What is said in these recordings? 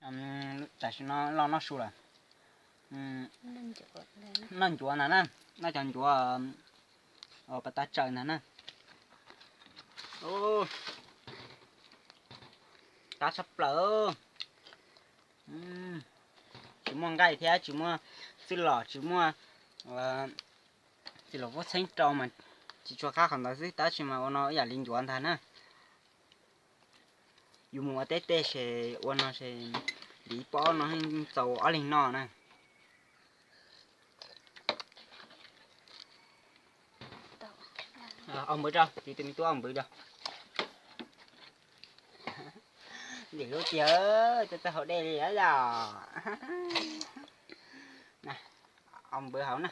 Tam sim no los noj su lawm. Noj ncuav ntag na, noj cov ncuav uas pas tas tsaws ntag na. Qab tshaj plaws. Tsis muaj nqaij thiab tsis muaj txwj lom, tsis muaj txwj lom vuab txheeb rau mas tsis tshua qab qhov ntawd xwb, tab sis mas ua no ib yam li ncuav ntag na. Yus mus ua teb tej ces ua no ces liv pob no txaus ob leeg noj na. Au npawv rau, tiv tus me tub au npawv rau. Ntxim hlub tiag, txawj txawj haus dej li yom. Au npawv hauv na.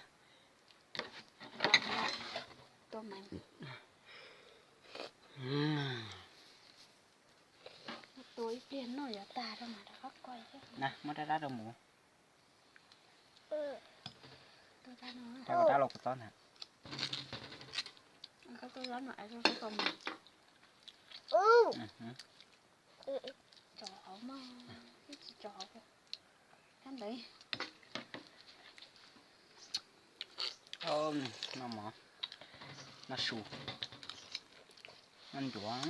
Na, muab rab rab rau mus. Rab los kuv txob ntag. Noj mov, noj su, noj ncuav.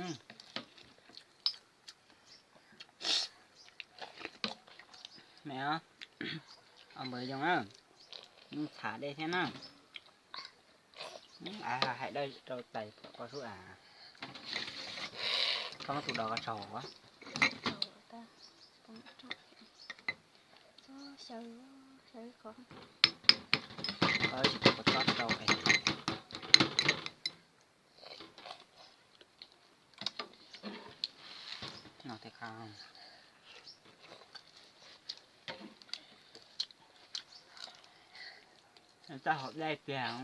Me, au npawv zoo na, yeej txhav dej thiab na. Av hais dawj rau tais pom koj xub av, koj muab tus dos ko tsaug. Koj tsis tau kua txob rau es. No tej qab, txaj hauv dej tiag.